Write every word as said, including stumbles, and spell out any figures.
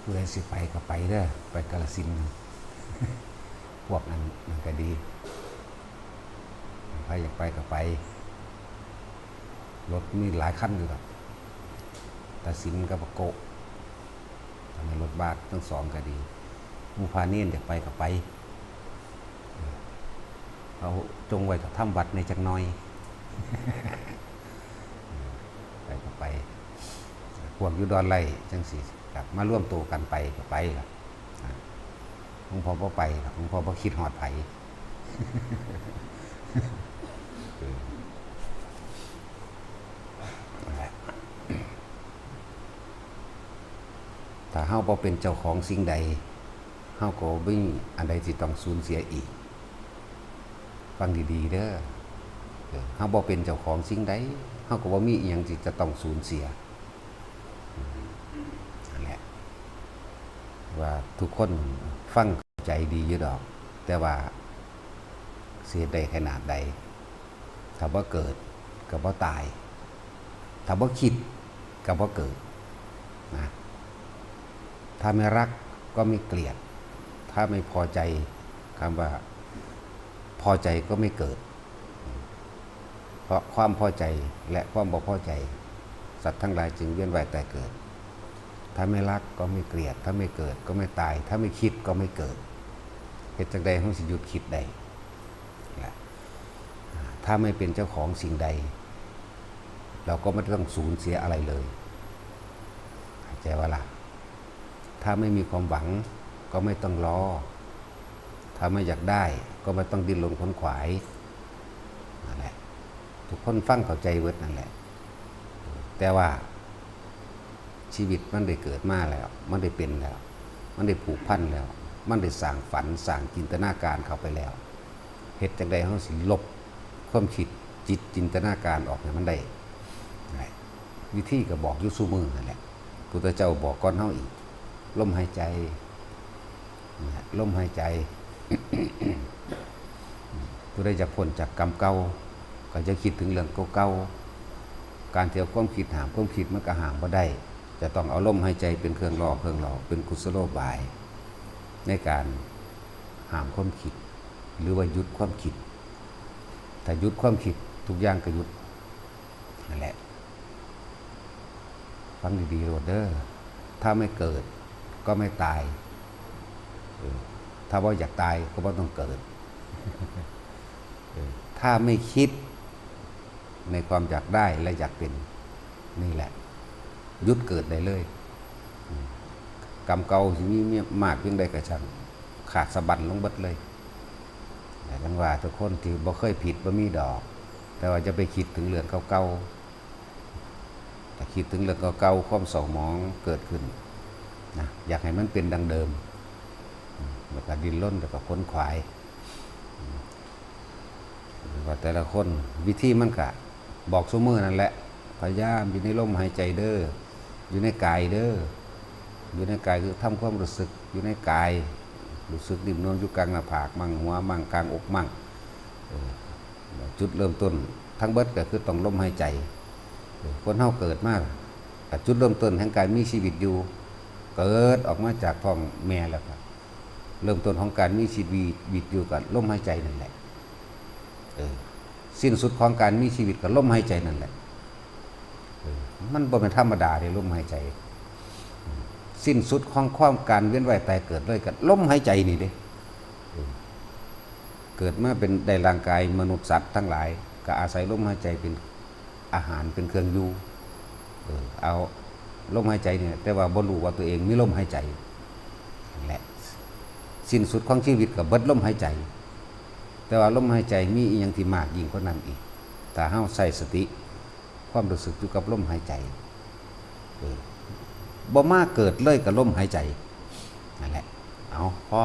ผู้ใดสิไปก็ไปเด้อ ไปกาฬสินธุ์ พวกนั้นนั่นก็ดี ใครอยากไปก็ไป รถมีหลายคันอยู่ดอก ตาสินกับปะโกะ ทำไมรถบัสทั้งสองก็ดี หมู่พาเนนอยากไปก็ไป เอาจงไว้กับทำวัดในจักหน่อย ไปก็ไป พวกอยู่ดอนไร่จังสิ กลับมารวมตัวกันไปก็ไปล่ะ อ่ะ หลวงพ่อบ่ไปล่ะ หลวงพ่อบ่คิดฮอดไผ เออ นั่นแหละ ถ้าเฮาบ่เป็นเจ้าของสิ่งใด เฮาก็บ่มีอันใดที่ต้องสูญเสียอีก ฟังดีๆ เด้อ เออ เฮาบ่เป็นเจ้าของสิ่งใด เฮาก็บ่มีอิหยังที่จะต้องสูญเสีย อืม นั่นแหละ ว่าทุกคนฟังเข้าใจดีอยู่ดอก แต่ว่าสิเฮ็ดได้ขนาดใด ถ้าบ่เกิดก็บ่ตาย ถ้าบ่คิดก็บ่เกิดนะ ถ้าไม่รักก็ไม่เกลียด ถ้าไม่พอใจ คำว่าพอใจก็ไม่เกิด เพราะความพอใจและความบ่พอใจ สัตว์ทั้งหลายจึงเวียนว่ายตายเกิด ถ้าไม่รักก็ไม่เกลียด ถ้าไม่เกิดก็ไม่ตาย ถ้าไม่คิดก็ไม่เกิด เฮ็ดจั่งใดเฮาสิหยุดคิดได้ล่ะ ถ้าไม่เป็นเจ้าของสิ่งใด เราก็ไม่ต้องสูญเสียอะไรเลย เข้าใจว่าล่ะ ถ้าไม่มีความหวังก็ไม่ต้องรอ ถ้าไม่อยากได้ก็ไม่ต้องดิ้นรนขวนขวาย นั่นแหละ ทุกคนฟังเข้าใจเบิดนั่นแหละ แต่ว่าชีวิตมันได้เกิดมาแล้ว มันได้เป็นแล้ว มันได้ผูกพันแล้ว มันได้สร้างฝัน สร้างจินตนาการเข้าไปแล้ว เฮ็ดจั่งใดเฮาสิลบความคิดจิตจินตนาการออกให้มันได้ นั่นแหละ วิธีก็บอกอยู่ซุมื้อนั่นแหละ พุทธเจ้าบอกก่อนเฮาอีก ลมหายใจ นั่นแหละ ลมหายใจ ผู้ใดอยากพ้นจากกรรมเก่า ก็จะคิดถึงเรื่องเก่าๆ การที่เอาความคิดห้ามความคิดมันก็ห้ามบ่ได้ จะต้องเอาลมหายใจเป็นเครื่องล่อ เครื่องหล่อ เป็นกุศโลบาย ในการห้ามความคิด หรือว่าหยุดความคิด ถ้าหยุดความคิดทุกอย่างก็หยุด นั่นแหละ ฟังดีๆ โลดเด้อ ถ้าไม่เกิดก็ไม่ตาย เออ ถ้าบ่อยากตายก็บ่ต้องเกิด เออ ถ้าไม่คิดในความอยากได้และอยากเป็น นี่แหละ หยุดเกิดได้เลย อืม กรรมเก่าสิมีมากเพียงใดก็ช่าง ขาดสะบั้นลงเบิดเลย แต่จั่งว่าทุกคนที่บ่เคยผิดบ่มีดอก แต่ว่าจะไปคิดถึงเรื่องเก่าๆ ถ้าคิดถึงเรื่องเก่าๆ ความเศร้าหมองเกิดขึ้นนะ อยากให้มันเป็นดังเดิม อืม แล้วก็ดิ้นรน แล้วก็ขวนขวาย อืม ว่าแต่ละคนวิธีมันก็บอกซุมื้อนั่นแหละ พยายามอยู่ในลมหายใจเด้อ อยู่ในกายเด้อ อยู่ในกายคือทำความรู้สึกอยู่ในกาย รู้สึกนิ่มนวลอยู่กลางหน้าผากมั่ง หัวมั่ง กลางอกมั่ง เออ จุดเริ่มต้นทั้งเบิดก็คือต้องลมหายใจ เออ คนเฮาเกิดมาก็จุดเริ่มต้นแห่งการมีชีวิตอยู่ เกิดออกมาจากท้องแม่แล้วก็ เริ่มต้นของการมีชีวิตอยู่กับลมหายใจนั่นแหละ เออ สิ้นสุดของการมีชีวิตกับลมหายใจนั่นแหละ เออ มันบ่เป็นธรรมดาเลยลมหายใจ สิ้นสุดของความการเวียนว่ายตายเกิดเลยกับลมหายใจนี่เด้ เออ เกิดมาเป็นได้ร่างกายมนุษย์สัตว์ทั้งหลาย ก็อาศัยลมหายใจเป็นอาหารเป็นเครื่องอยู่ เออ เอาลมหายใจเนี่ย แต่ว่าบ่รู้ว่าตัวเองมีลมหายใจ นั่นแหละ สิ้นสุดของชีวิตก็เบิดลมหายใจ แต่ว่าลมหายใจมีอีหยังที่มากยิ่งกว่านั้นอีก ถ้าเฮาใช้สติ ความรู้สึกอยู่กับลมหายใจ เออ บ่มาเกิดเลยกับลมหายใจ นั่นแหละ เอา พอ